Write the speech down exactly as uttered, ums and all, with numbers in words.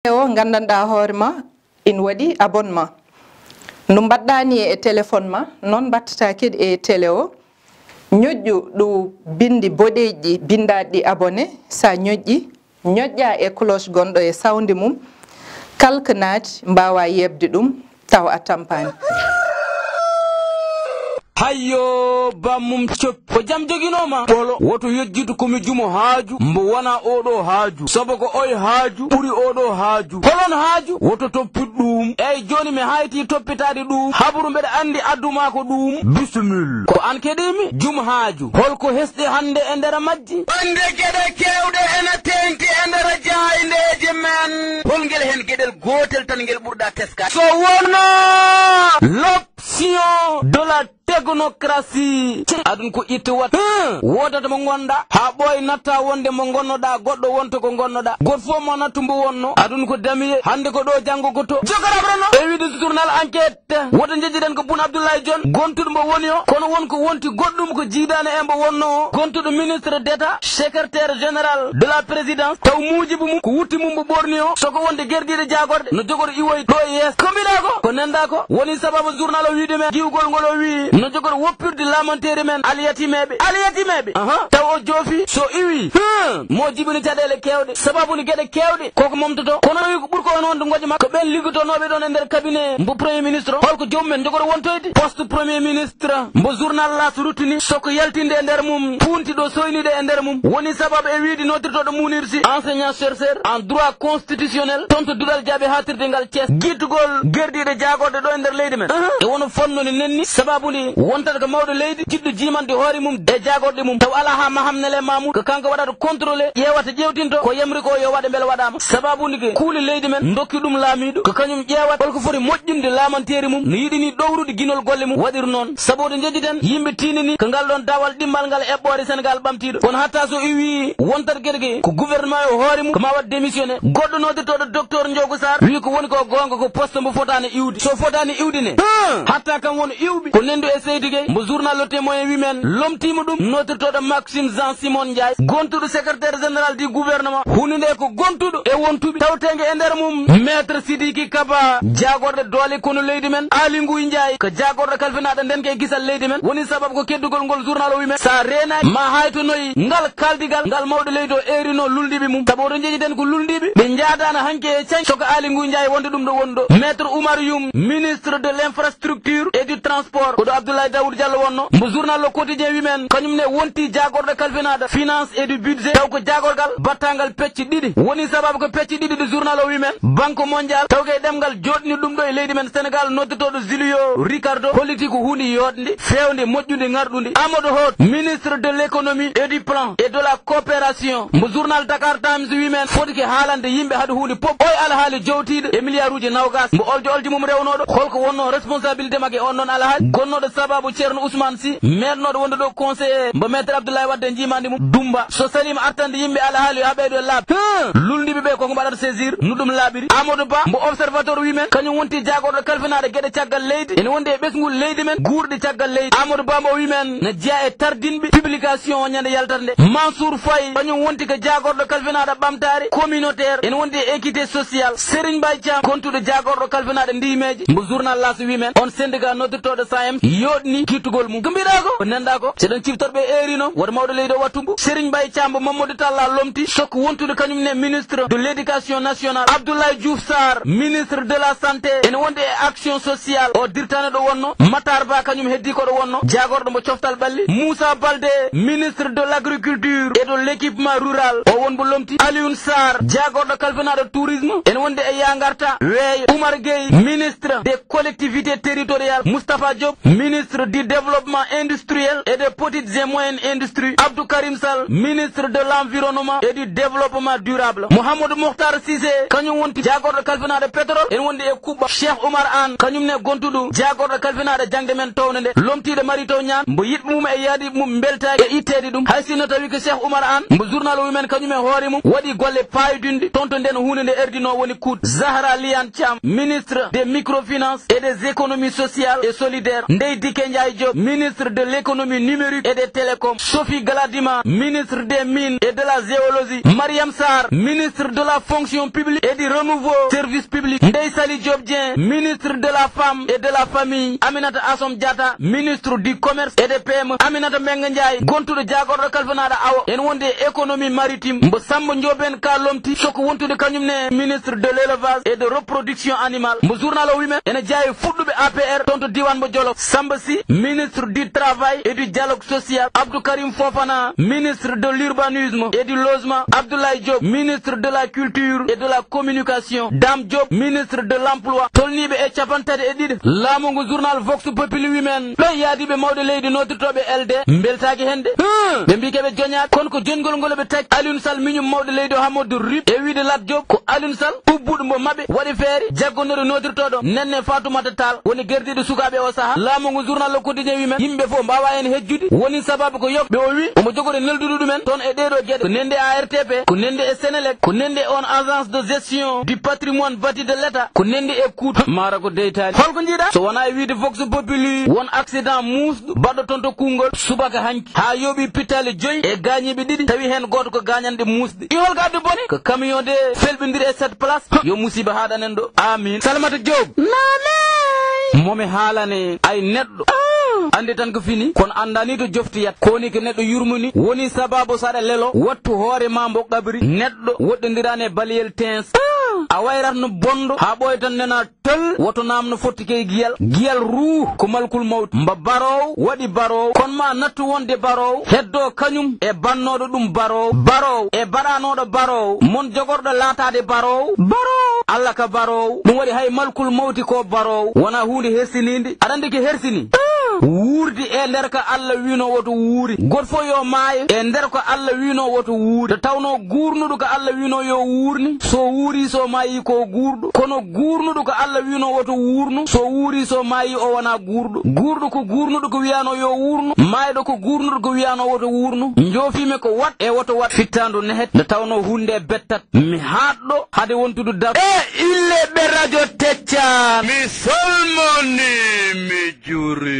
O nganndanɗaa hoore ma, ina waɗi abonnement. No mbaɗɗaa ni e téléphone ma, noon mbaɗtataa kadi e télé o. Ñoƴƴu ɗo binndi boɗeeji ɗi, binndaaɗi ɗi abonné, so a ñoƴƴi, ñoƴƴaa e cloche gonɗo e sawndi mum, kala ko naati mbaawaa yeeɓde ɗum taw a tampaani. Hayyo, bammum coppi. Ko jam joginoo ma? Ɓolo, woto yejjitu ko mi jumo haaju, mbo wonaa oo ɗoo haaju. Sabu ko oy haaju ɓuri oo ɗoo haaju. Holon haaju? Woto toppit ɗum. Eey, jooni mi haaytii toppitaade ɗum. Habru mbeɗa anndi addu maa ko ɗum. Bisimilla. Ko aan keɗii mi? Jum haaju. Hol ko hesɗi hannde e nder majji? Hannde geɗe keewɗe ena teeŋti e nder jaayndeeji men. Hol ngel heen geɗel gootel tan ngel ɓurɗaa teskaade? So wonaa l'option de la technocratie. Adun ko itti wat. Hmm. Wodata mo ngonɗaa, haa ɓooy natta wonde mo ngonnoɗaa, goɗɗo wonta ko ngonnoɗaa. Goɗɗo fof mo nattu mbo wonno. Adun ko damiye, hannde ko ɗo, janngo ko to. Jokara Bruno. E wiide journal Enquête. Woto njejjiden ko Boun Abdallah Dionne, gontuɗo mbo woni o, kono won ko wonti goɗɗum ko jiidaani e mbo wonno o. Gontuɗo ministre d'État, secrétaire général de la présidence, taw muujibu mum, ko wutti mum mbo ɓorni o, soko wonde gerdiiɗe jaagorɗe, no jogori iwoyde ɗo e yeeso. Ko mbiɗaa ko, ko nenndaa ko, woni sababu journal o wiide men, giwgol ngol o wii, no jogori woppirde laamanteeri men, alyatimeeɓe, alyatimeeɓe, aha, taw o joofi, so iwi, hmm, mo jibini caɗeele keewɗe, sababu ni geɗe keewɗe, koko momtoto, kono o wi ko ɓuri ko on wonde ngoƴa makko, ko ɓen liggotonooɓe ɗon e nder cabinet mbo premier ministre o, holko joomum en jogori wontoyde, poste premier ministre, mbo journal L'As ruttini, soko yaltinde e nder mum, punti ɗo soyniɗe e nder mum, woni sababu e wiide nootirtooɗo Mounir Sy, enseignant chercheur en droit constitutionnel, toon to duɗal jaaɓi haatirde ngal Thiès, gittugol gerdiiɗe jaagorɗe ɗo e nder leydi men. Aha. E wono fonno ni nenni, sababu ni wontata ko mawɗo leydi, jiɗɗo jiimande hoore mum e jaagorɗe mum, taw alaa haa Mahamnele Mamoud, ko kanko waɗata contrôlé, ƴeewata, ƴeewtinto, ko yamri ko yo waɗe mbele waɗaama. Sababu ni ke kuule leydi men, ndokki ɗum laamiiɗo, ko kañum ƴeewata, holko foti moƴƴinde laamanteeri mum, no yiɗi ni ɗowrude ginol golle mum, waɗir noon. Sabu to njejjiten, yimɓe tiinini ko ngal ɗon daawal ɗimmal ngal eɓɓoore Senegaal ɓamtiiɗo. Kono hatta so iwi wontat geɗe ge ko gouvernement o hoore mum ko ma waɗ démissionné. Goɗɗo nootirtooɗo docteur Ndiogou Sarr wi ko woni ko goonga ko poste mbo fotaani iwde. So fotaani iwde ne, hmm, hatta kam won iwɓe ko nendu e Seydi Gueye mbo journal Le Témoin wi men lomtiima ɗum nootirtooɗo Maxime Jean Simon Ndiaye, gontuɗo secrétaire général du gouvernement. Hunde nde ko gontuɗo e wontuɓe tawteenge e nder mum. Maître Sidiki Kaba, jaagorɗe doole konu leydi men, Aly Ngouille Ndiaye, ko jaagorɗo kalfinaaɗo ndenka e kisal leydi men, woni sababu ko keddugol ngol journal o wi men, sa reenaaki ma haytonoyi ngal kaldigal ngal mawɗo leydi o eerino lulndiiɓe mum. Sabu oɗon njeeƴi den ko lulndiiɓe, ɓe njaadaano hanki e cañ, soko Aly Ngouille Ndiaye wonde ɗum ɗo woni ɗo. Maître Oumar Youm, ministre de l'infrastructure et du transport, ko ɗo Abdoulaye Daoud Diallo wonno, mbo journal Le Quotidien wi men, kañum ne wonti jaagorɗo kalfinaaɗo finance et du budget, taw ko jaagorgal battangal pecce ɗiɗi. Woni sababu ko pecce ɗiɗi ɗo journal o wi men, Banque Mondiale, taw ko e ɗemngal jooɗni ɗum ɗo e leydi men Sénégal, noddotooɗo Julio Ricardo, holliti ko huunde yooɗnde, feewnde, moƴƴunde, ŋarɗunde. Amadou Hott, ministre de l'économie et du plan et de la coopération, mbo journal Dakar Times wi men, foti ke haalande yimɓe hade huunde pop. Oy alhaali jowtiiɗo e milliarduuji nawgas, mbo oljo oljo mum rewnooɗo, holko wonno responsabilité makko e on ɗon alhaali? Gonnooɗo sababu Ceerno Ousmane Sy, meeɗnooɗo wonde ɗo conseiller mbo Maître Abdoulaye Wade e njiimaandi mum, Dumba. So saliima artande yimɓe alhaali yo ɓeydo e laaɓde. Huh! Lulndiiɓe ɓe koko mbaɗata saisir, no ɗum laaɓiri. Amadou Ba, mbo Observateur wi men, kañum wonti jaagorɗo kalfinaaɗo geɗe caggal leydi, ene wondi e ɓesngol leydi men, guurɗi caggal leydi. Amadou Ba mbo wi men, na jeya e tardinɓe publication o ñande yaltata nde. Mansour Faye, kañum wonti ko jaagorɗo kalfinaaɗo ɓamtaare communautaire, ene wondi e équité sociale. Serigne Mbaye Thiam, gontuɗo jaagorɗo kalfinaaɗo ndiimeeje, mbo journal L'As wi men, on syndicat noddirtooɗo SAEMS, yooɗni kittugol mum. Ko mbiɗa ko, ko nenndaa ko, seɗen ciftor ɓe eeri noon, wota mawɗo leydi o wattu mbo. Serigne Mbaye Thiam mbo Mamadou Talla lomti, soko wontude kañum ne ministre de l'éducation nationale, Abdoulaye Diouf Sarr, ministre de la santé, ene wondi e action sociale, o dirtaani ɗo wonno, Matar Ba kañum heddi ko ɗo wonno, jaagorɗo mbo coftal ɓalli, Moussa Baldé, ministre de l'agriculture et de l'équipement rural, o won mbo lomti, Alioune Sarr, jaagorɗo kalfinaaɗo tourisme, ene wondi e Yangarta, weeyo, Oumar Gueye, ministre des collectivités territoriales, Moustapha Diop, ministre du développement industriel et des petites et moyennes industries, Abdou Karim Sall, ministre de l'environnement et du développement durable, Mouhamadou Mokhtar Cissé, kañum wonti jaagorɗo kalfinaaɗo pétrole, ene wondi e kuɓɓam, Cheikh Oumar Anne, kañum ne gontuɗo jaagorɗo kalfinaaɗo jaŋde men townde nde, lomtiiɗo Mary Teuw Niane, mbo yiɗɓe mum e yaadiiɓe mum mbeltaaki e itteede ɗum, hay si no tawi ko Cheikh Oumar Anne, mbo journal o wi men kañum e hoore mum, waɗi golle paayodinɗe, toon to nden huunde nde ardinoo woni kuuɗe. Zahra Liane Thiam, ministre des microfinances et des économies Social et Solidaire, Ndeye Dike Ndiaye Diop, ministre de l'Économie numérique et des Télécoms, Sophie Gladima, ministre des Mines et de la Géologie, Mariam Sarr, ministre de la Fonction publique et du Renouveau Service public, Ndeye Saly Diop Dieng, ministre de la Femme et de la Famille, Aminata Assome Diatta, ministre du Commerce et des P M E, Aminata Mbengue Ndiaye, gontuɗo jaagorɗo kalfanaɗo awo, en wonde e économie maritime, mbo Samba Ndiobène Ka lomti, soko wontude kañum ne ministre de l'Élevage et de Reproduction Animale, mbo journal o wi men ene jeeya e fuɗɗuɓe A P R toon to diiwaan mbo Jolof, Samba Sy, ministre du Travail et du Dialogue Social, Abdou Karim Fofana, ministre de l'Urbanisme et du Logement, Abdoulaye Diop, ministre de la Culture et de la Communication, Dame Diop, ministre de l'Emploi, tolniiɓe e capanɗe tati e ɗiɗi. Laamu ngu journal Vox Populi wi men, ɗo yaadiiɓe mawɗo leydi nootirtooɓe L D mbeltaaki heen de. Hum, ɓe mbii keɓe joñaade, kono ko joñgol ngol ɓe taki Alioune Sall miñum mawɗo leydi o Hammadou Rip e wiide Lat Diop ko Alioune Sall ubbuɗo mbo maɓɓe waɗi feere jaggonore nootirtooɗo Nenne Fatoumata Tall woni gardiiɗo sukaaɓe o sahaa. Laamu ngu journal Le Quotidien wi men yimɓe fof mbaawa heen hejjude, woni sababu ko yoɓ ɓe o wi omo jogori neldude ɗumen toon e ɗee ɗoo geɗe, ko nende A R T P, ko nende e Senelec, ko nende e on agence de gestion du patrimoine bâti de l'État, ko nende e kuuɗ. Maara ko deytaani. Holko njiiɗa? So wonaa e wiide Vox Populi, won accident muusɗo baɗɗo toon to Koungheul subaka hanki, haa yooɓi pittaali joyi e gaañiiɓe ɗiɗi, tawi heen gooto ko gaañanɗe muusɗe. I holko addi bone? Ko camion de felɓindiri e sept place. Yo musiba haaɗan en ɗo. Amin. Salimata Diop. Naanay. Momi haalane ay neɗɗo. Ah. Anndi tan ko fini, kono anndaani to joftiyat. Ko woni ko neɗɗo yurmini, woni sababu saɗa lelo, wattu hoore ma mbo qabri. Neɗɗo woɗɗondirani e baliyel tens. Ah. A wayrat no bonɗo, haa ɓooya tan nena tol, woto naamno fotti kay giyal. Giyal ruu ko malkul mawti. Mba baroowo waɗi baroowo, kono ma nattu wonde baroowo, heddo kañum e bannooɗo ɗum baroowo. Baroowo e baɗanooɗo baroowo, mon jogorɗo laataade baroowo. Baroowo, Allah ka baroowo. Ɗum waɗi hay malkul mawti ko baroowo, wonaa huunde hersiniinde. Aɗa anndi ki hersini? Wuurdi e nder ko Allah wiino woto wuuri. Goto fof yo maayo e nder ko Allah wiino woto wuuri. Nde tawnoo guurnuɗo ko Allah wiino yo wuurni, so wuuri so maayi ko guurɗo. Kono guurnuɗo ko Allah wiino woto wuurnu, so wuuri so maayi o wonaa guurɗo. Guurɗo ko guurnuɗo ko wiyaano yo wuurnu, maayɗo ko guurnuɗo ko wiyaano woto wuurnu. Njoofiimi ko wat e woto wat. Fittaandu nehet nde tawnoo huunde bettat. Mi haaɗɗo hade wontude daro. E ille ɓe radio tecca. Mi salmoni, mi juuri.